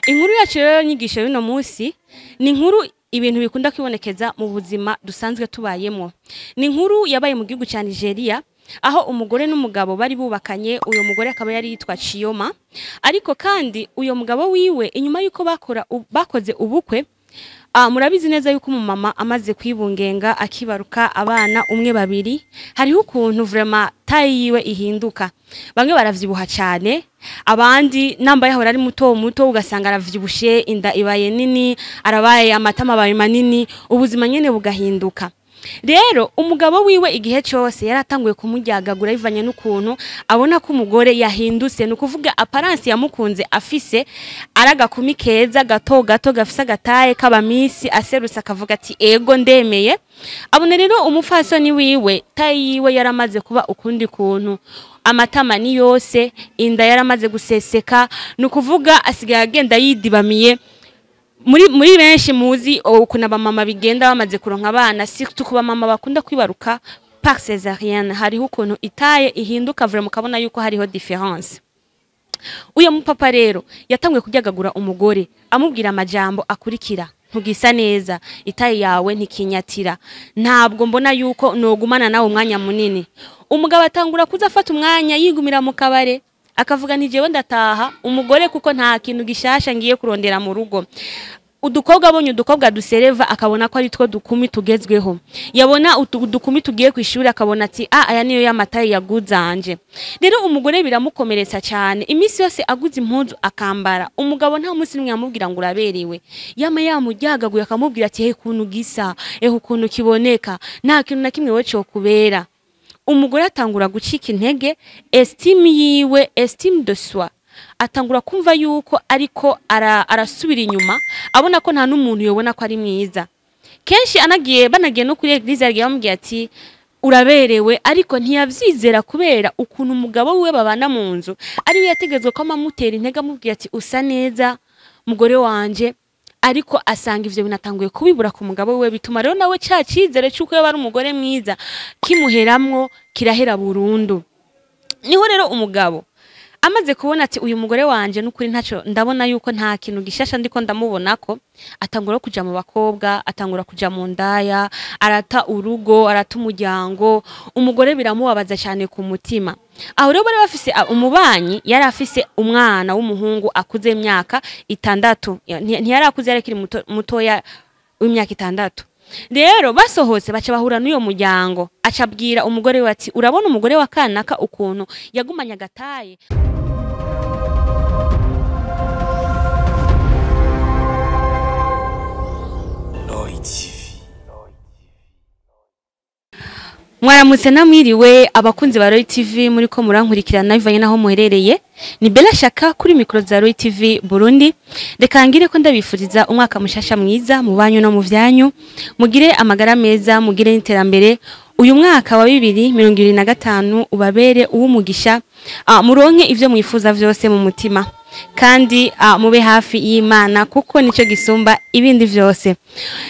Inkuru yacu rero nyigisho y'uno munsi ni inkuru ibintu bikunda kwibonekeza mu buzima dusanzwe tubayemo. Ni inkuru yabaye mu gihugu cya Nigeria, aho umugore n'umugabo bari bubakanye. Uyo mugore akaba yari yitwa Chioma, ariko kandi uyo mugabo wiwe inyuma yuko bakoze ubukwe, murabizi neza yuko umumama amaze kwibungenga akibaruka abana umwe babiri, hariho ukuntu vraiment taille yiwe ihinduka. Bamwe baravyibuha cyane, abandi namba yahora ari muto muto ugasanga aravyibushe, inda ibaye nini, arabaye amatama abaye manini, ubuzima nyene bugahinduka. Rero umugabo wiwe igihe cyose yaratanguye kumuryagagura bivanye n'ukuntu abona ko umugore yahindutse, ni ukuvuga apparence yamukunze afise aragakumi keza gato gato gafise agataye k'abamisi, aserutse akavuga ati ego ndemeye. Abona rero umupfasoni wiwe taille yiwe yaramaze kuba ukundi kuntu, amatama ni yose, inda yaramaze guseseka, ni ukuvuga asigaye agenda yidibamiye. Muri benshi muzi ukuntu abamama bigenda bamaze kuronka abana, surtout ku bamama bakunda kwibaruka par césarienne, hariho ukuntu itaye ihinduka vraiment ukabona yuko hariho différence. Uyo mupapa rero yatanguye kuryagagura umugore amubwira amajambo akurikira: ntugisa neza, itaye yawe ntikinyatira, ntabwo mbona yuko nogumana nawe umwanya munini. Umugabo atangura kuza afata umwanya yigumira mu kabare, akavuga nti jewe ndataha umugore kuko nta kintu gishasha ngiye kurondera mu rugo. Udukobwa abonye udukobwa dusereva akabona ko ari two dukumi tugezweho, yabona udukumi tugiye ku ishuri akabona ati ah aya niyo y'amataye yaguzanje. Rero umugore biramukomeretsa cyane, iminsi yose aguze impuzu akambara, umugabo nta munsi n'umwe yamubwira ngo uraberewe, yama yamuryagaguye akamubwira ati he ukuntu gisa, ehe ukuntu kiboneka, nta kintu na kimwe we cokubera. Umugore atangura gucika intege, estime yiwe, estime de soi, atangura kumva yuko ariko arasubira inyuma, abona ko nta n'umuntu yobona ko ari mwiza. Kenshi anagiye banagiye no kuri église yagiye bamubwira ati uraberewe, ariko ntiyavyizera kubera ukuntu umugabo wiwe babana mu nzu ari we yategetswe ko amamutera intege amubwira ati usa neza mugore wanje, ariko asanga ivyo binatanguye kubibura ku mugabo wiwe, bituma rero nawe ca cizere c'uko yoba ari umugore mwiza kimuheramwo kirahera burundu. Niho rero umugabo amaze kubona ati uyu mugore wanje n'ukuri ntaco ndabona yuko nta kintu gishasha ndiko ndamubonako, atangura kuja mu bakobwa, atangura kuja mu ndaya, arata urugo, arata umuryango. Umugore biramubabaza cyane ku mutima. Aho rero bari bafise umubanyi yari afise umwana w'umuhungu akuze imyaka 6, ntiyari akuze, yari akiri mutoya w'imyaka 6. Rero basohotse baca bahura n'uyo muryango, acabwira umugore we ati urabona umugore wa kanaka ukuntu yagumanye agataye. Mwaramutse namwiriwe abakunzi ba Roy TV muri ko murankurikirana bivanye naho muherereye. Ni Bella Shaka kuri micro za Roy TV Burundi. Reka ngire ko ndabifuriza umwaka mushasha mwiza mu banyu no mu vyanyu, mugire amagara meza, mugire n'iterambere. Uyu mwaka wa 2025 ubabere uwumugisha, muronke ivyo mwifuza vyose mu mutima, kandi mube hafi y'Imana kuko nico gisumba ibindi vyose.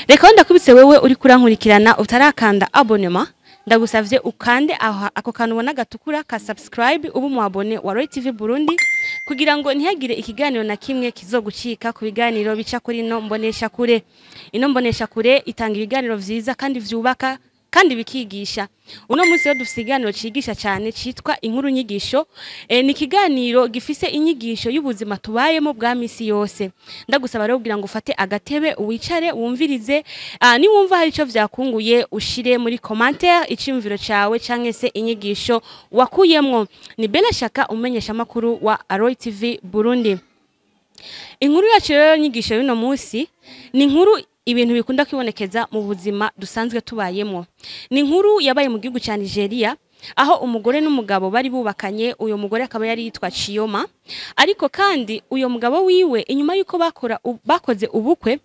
Reka ndakubitse wewe uri kurankurikirana utarakanda abonnement, ndagusavye ukande ako kantu ubona gatukura ka subscribe, ubu mu abone wa Roy TV Burundi, kugira ngo ntihagire ikiganiro na kimwe kizogucika ku biganiro bica kuri ino mbonesha kure. Ino mbonesha kure itanga ibiganiro vyiza kandi vyubaka kandi bikigisha. Uno munsi rero dufise ikiganiro cigisha cyane citwa inkuru nyigisho. Ni ikiganiro gifise inyigisho y'ubuzima tubayemo bwa misi yose. Ndagusaba rero kugira ngo ufate agatebe wicare wumvirize, ni wumva hari ico vyakunguye ushire muri commentaire iciyumviro cawe canke se inyigisho wakuyemwo. Ni Bella Shaka umenyesha makuru wa Roy TV Burundi. Inkuru yacu rero nyigisho y'uno munsi ni inkuru ibintu bikunda kwibonekeza mu buzima dusanzwe tubayemo. Ni inkuru yabaye mu gihugu cya Nigeria, aho umugore n'umugabo bari bubakanye. Uyo mugore akaba yari yitwa Chioma, ariko kandi uyo mugabo wiwe inyuma yuko bakoze ubukwe,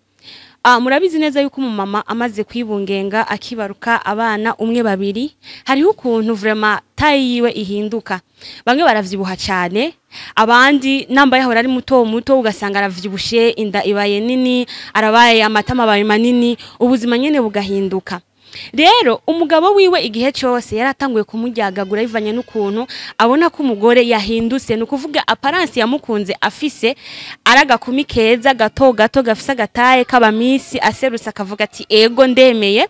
murabizi neza yuko umumama amaze kwibungenga akibaruka abana umwe babiri, hariho ukuntu vraiment taille yiwe ihinduka. Bamwe baravyibuha cyane, abandi namba yahora ari muto muto ugasanga aravyibushe, inda ibaye nini, arabaye amatama abaye manini, ubuzima nyene bugahinduka. Rero umugabo wiwe igihe cyose yaratanguye kumuryagagura bivanye n'ukuntu abona ko umugore yahindutse, ni ukuvuga apparence yamukunze afise ari agakumi keza gato gato gafise agataye k'abamisi, aserutse akavuga ati ego ndemeye.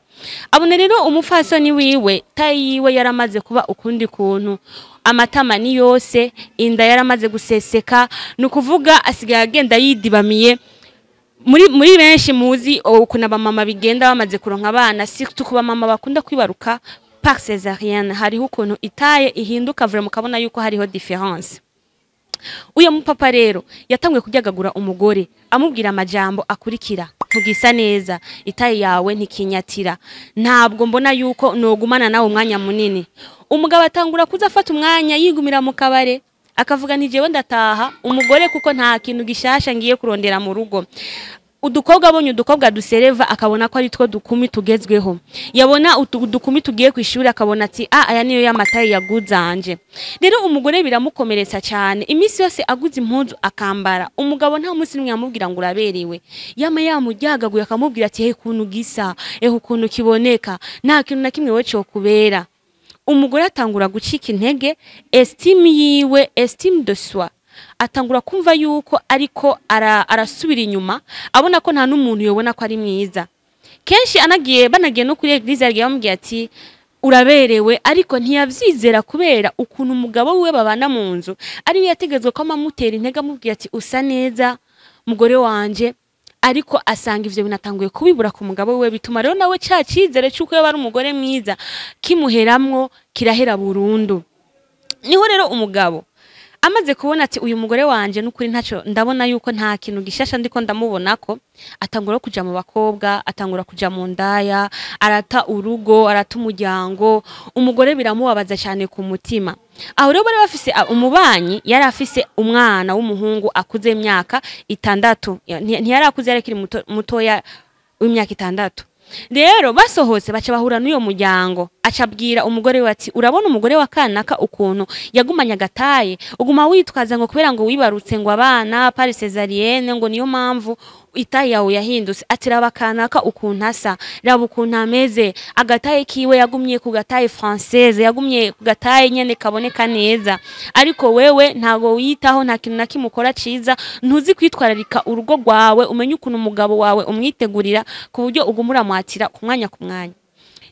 Abona rero umupfasoni wiwe taille yiwe yaramaze kuba ukundi kuntu, amatama ni yose, inda yaramaze guseseka, ni ukuvuga asigaye agenda yidibamiye. Muri benshi muzi ukuntu abamama bigenda bamaze kuronka abana, surtout ku bamama bakunda kwibaruka par césarienne, hariho ukuntu i taille ihinduka vraiment mukabona yuko hariho différence. Uyo mupapa rero yatanguye kuryagagura umugore, amubwira amajambo akurikira: "Ntugisa neza, i taille yawe ntikinyatira, ntabwo mbona yuko nogumana nawe umwanya munini." Umugabo atangura kuza afata umwanya yigumira mu kabare, akavuga nti jewe ndataha umugore kuko nta kintu gishasha ngiye kurondera mu rugo. Udukobwa abonye udukobwa dusereva akabona ko ari two dukumi tugezweho, yabona udukumi tugiye ku ishuri akabona ati ah, aya niyo y'ama taille yaguzanje. Rero umugore biramukomeretsa cyane, iminsi yose aguze impuzu akambara, umugabo nta munsi n'umwe yamubwira ngo uraberewe. Yama yamuryagaguye akamubwira ati he ukuntu gisa, ehe ukuntu kiboneka, nta kintu na kimwe we cokubera. Umugore atangura gucika intege, estime yiwe, estime de soi, atangura kumva yuko ariko arasubira inyuma, abona ko nta n'umuntu yobona ko ari mwiza. Kenshi anagiye banagiye no kuri église, yagiye bamubwiye ati uraberewe, ariko ntiyavyizera kubera ukuntu umugabo wiwe babana mu nzu ariwe yategetswe ko amamutera intege, amubwiye ati usa neza mugore wanje, ariko asanga ivyo binatanguye kubibura ku mugabo wiwe. Bituma rero nawe ca cizere c'uko yoba ari umugore mwiza kimuheramwo, kirahera burundu. Niho rero umugabo amaze kubona ati uyu mugore wanje n'ukuri ntaco ndabona yuko nta kintu gishasha ndiko ndamubonako, atangura kuja mu bakobwa, atangura kuja mu ndaya, arata urugo, arata umuryango. Umugore biramubabaza cyane ku mutima. Aho rero bari bafise umubanyi yari afise umwana w'umuhungu akuze imyaka 6. Ntiyari akuze, yari akiri mutoya w'imyaka 6. Rero basohotse baca bahura n'uyo muryango, acabwira umugore we ati urabona umugore wa kanaka ukuntu yagumanye aga taille, uguma witwaza ngo kubera ngo wibarutse ngo abana par césarienne ngo niyo mpamvu i taille yawe yahindutse. Ati raba kanaka ukuntu asa, raba ukuntu ameze, aga taille kiwe yagumye ku ga taille française, yagumye ku ga taille nyene kaboneka neza, ariko wewe ntago wiyitaho, nta kintu na kimwe ukora ciza, ntuzi kwitwararika urugo rwawe, umenye ukuntu umugabo wawe umwitegurira ku buryo uguma uramwatira ku mwanya ku mwanya.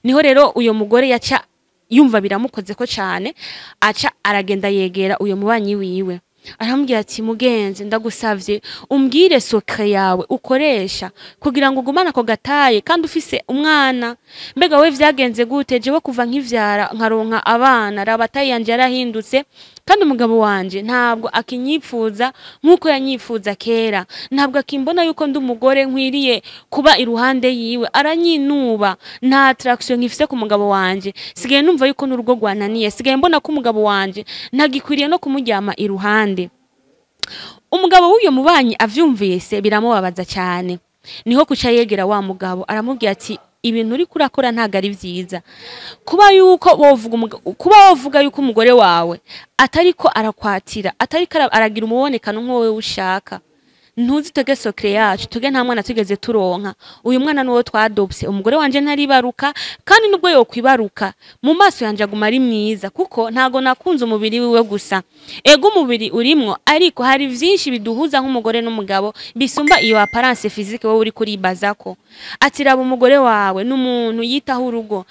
Niho rero uyo mugore yaca yumva biramukoze ko cane, aca aragenda yegera uyo mubanyi wiwe, aramubwira ati mugenzi, ndagusavye umbwire secret yawe ukoresha kugira ngo ugumane ako ga taille kandi ufise umwana. Mbega we vyagenze gute? Jewe kuva nkivyara nkaronka abana, raba taille yanje yarahindutse, kandi umugabo wanje ntabwo akinyifuza nk'uko yanyifuza kera, ntabwo akimbona yuko ndi umugore nkwiriye kuba iruhande yiwe, aranyinuba, nta attraction nkifise ku mugabo wanje, sigaye numva yuko n'urugo rwananiye, sigaye mbona ko umugabo wanje ntagikwiriye no kumuryama iruhande. Umugabo w'uyo mubanyi avyumvise biramubabaza cyane. Niho kuca yegera wa mugabo aramubwira ati ibintu uri kurakora ntabwo ari vyiza, kuba yuko kuba wovuga yuko umugore wawe atariko arakwatira, atariko aragira umubonekano nk'uwo ushaka. Ntuzi twebwe secret yacu, twebwe nta mwana tugeze turonka, uyu mwana nuwo twadopse. Umugore wanje ntaribaruka, kandi nubwo yokwibaruka mu maso yanje aguma ari mwiza, kuko ntago nakunze umubiri wiwe gusa. Ego umubiri urimwo, ariko hari vyinshi biduhuza nk'umugore n'umugabo bisumba iyo apparence physique wowe uri kuribazako. Ati raba umugore wawe n'umuntu yitaho urugo,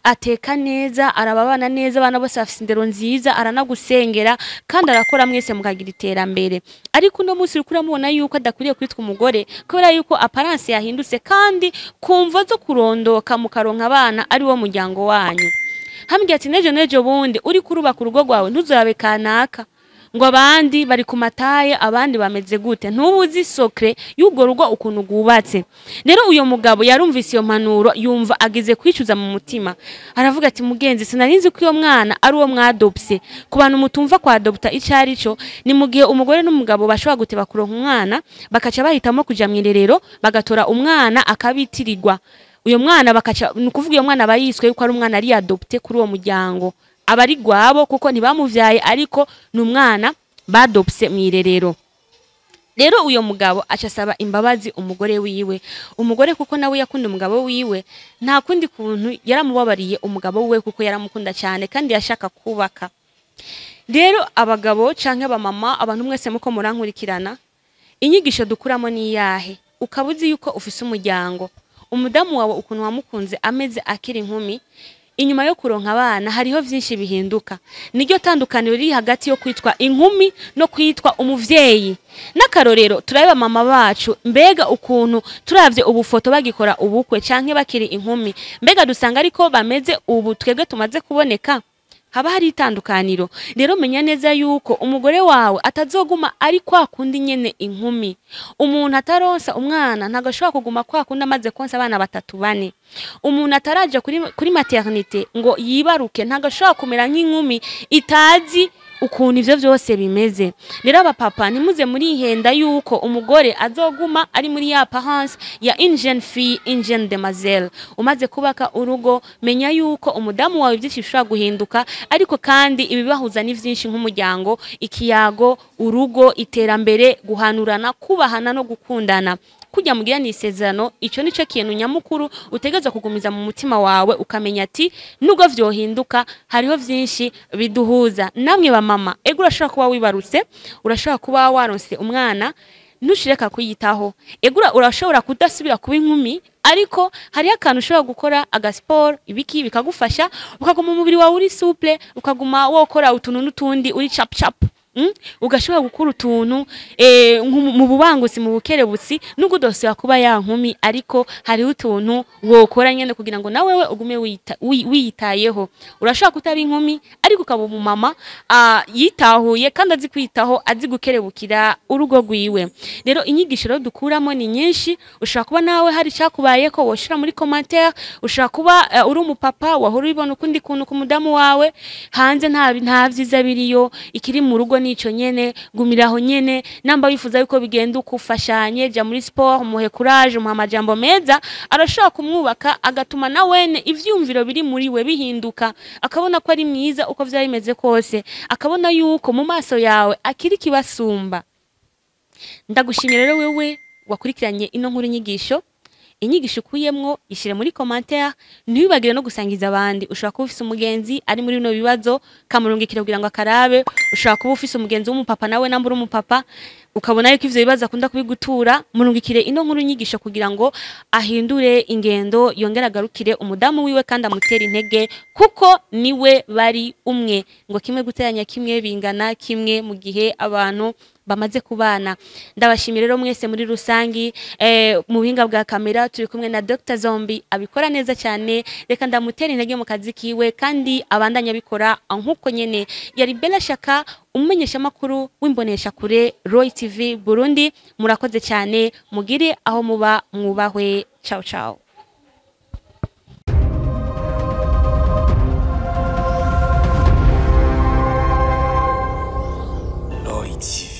ateka neza, arababana neza, abana bose bafise indero nziza, aranagusengera kandi arakora, mwese mukagira iterambere. Ariko uno munsi uriko uramubona yuko adakwiriye kwitwa umugore kubera yuko apparence yahindutse, kandi kumva zo kurondoka mukaronka abana ari wo muryango wanyu. Hambwiye ati nejo nejo bundi uri kurubaka urugo rwawe ntuzurabe kanaka ngo abandi bari ku ma taille, abandi bameze gute, ntubuzi secret y'urwo rugo ukuntu rwubatse. Rero uyo mugabo yarumvise iyo mpanuro, yumva agize kwicuza mu mutima, aravuga ati mugenzi, sinarinzi ko iyo mwana ari uwo mwadopse. Ku bantu mutumva kwadopta ico ari cyo, ni mu gihe umugore n'umugabo bashobora guteba kuronka umwana, bakaca bahitamo kuja mw'irerero bagatora umwana akabitirirwa uyo mwana, bakaca ni ukuvuga uyo mwana aba yiswe yuko ari umwana ari adopté kuri uwo muryango, aba ari gwabo kuko ntibamuvyaye, ariko ni umwana badopse mw'irerero. Rero uyo mugabo aca asaba imbabazi umugore wiwe. Umugore kuko nawe yakunda umugabo wiwe, nta kundi kuntu yaramubabariye umugabo wiwe, kuko yaramukunda cyane kandi yashaka kubaka. Rero abagabo canke abamama, abantu mwese muko murankurikirana, inyigisho dukuramo ni iyahe? Ukaba uzi yuko ufise umuryango, umudamu wawe ukuntu wamukunze ameze akiri inkumi, inyuma yo kuronka abana hariho vyinshi bihinduka. Niryo tandukaniro riri hagati yo kwitwa inkumi no kwitwa umuvyeyi. N'akarorero turaba mama bacu, mbega ukuntu turavye ubufoto bagikora ubukwe canke bakiri inkumi, mbega dusanga ariko bameze ubu twebwe tumaze kuboneka, haba hari itandukaniro. Rero menya neza yuko umugore wawe atazoguma ari kwa kundi nyene inkumi. Umuntu ataronsa umwana ntago ashobora kuguma kwa kundi amaze konsa abana 3 4. Umuntu ataraja kuri maternité ngo yibaruke ntago ashobora kumera nk'inkumi itazi ukuntu ivyo vyose bimeze. Rero abapapa ntimuze murihenda yuko umugore azoguma ari muri ya apparence ya une jeune fille, une jeune demoiselle. Umaze kubaka urugo, menya yuko umudamu wawe byinshi bishobora guhinduka, ariko kandi ibibahuza ni vyinshi nk'umuryango, ikiyago, urugo, iterambere, guhanurana, kubahana no gukundana. Kujya mugira ni isezerano, ico nico kintu nyamukuru utegerezwa kugumiza mu mutima wawe, ukamenya ati nubwo vyohinduka hariho vyinshi biduhuza. Namwe ba mama, ego urashobora kuba wibarutse, urashobora kuba waronse umwana, ntushireka kwiyitaho. Ego urashobora kudasubira kuba inkumi, ariko hari akantu ushobora gukora agasport ibiki bikagufasha, ukaguma umubiri wawe uri souple, ukaguma wokora utuntu n'utundi uri chap chap. Ugashobora gukura utuntu mu bubangusi, mu bukerebutsi, nubwo udasubira kuba ya nkumi, ariko hariho utuntu wokora nyene kugira ngo nawewe ugume wiyitayeho. Urashobora kutaba inkumi ariko ukaba umumama yitahuye kandi azi kwitaho, azi gukerebukira urugo rwiwe. Rero inyigisho rero dukuramo ni nyinshi. Ushobora kuba nawe hari icyakubayeko woshira muri commentaire, ushobora kuba uri umupapa wahora ubibona ukundi kuntu ku mudamu wawe, hanze nta vyiza biriyo, ikiri mu rugo nico nyene, gumiraho nyene. Namba wifuza yuko bigenda ukufashanye, ja muri sport, muhe courage, muhe amajambo meza, arashobora kumwubaka agatuma na wene ivyumviro biri muri we bihinduka, akabona ko ari mwiza uko vyari bimeze kose, akabona yuko mu maso yawe akiri kibasumba. Ndagushimira rero wewe wakurikiranye ino nkuru nyigisho. Inyigisho ukuyemwo ishire muri commentaire, ntiwibagire no gusangiza abandi. Ushobora kuba ufise umugenzi ari muri bino bibazo, kamurungikira kugira ngo akarabe. Ushobora kuba ufise umugenzi w'umupapa nawe namba uri umupapa, ukabona yuko ivyo bibazo akunda kubigutura, murungikire ino nkuru nyigisho kugira ngo ahindure ingendo, yongere agarukire umudamu wiwe kandi amutere intege, kuko niwe bari umwe. Ngo kimwe guteranya kimwe bingana kimwe mu gihe abantu bamaze kubana. Ndabashimira rero mwese muri rusangi. Mu buhinga bwa kamera turi kumwe na Dr Zombie, abikora neza cyane. Reka ndamutera intege mu kazi kiwe kandi abandanya abikora nkuko nyene. Yari Bella Shaka, umumenyesha makuru w'imbonesha kure Roy TV Burundi. Murakoze cyane, mugire aho muba mwubahwe. Ciao ciao. Roy TV.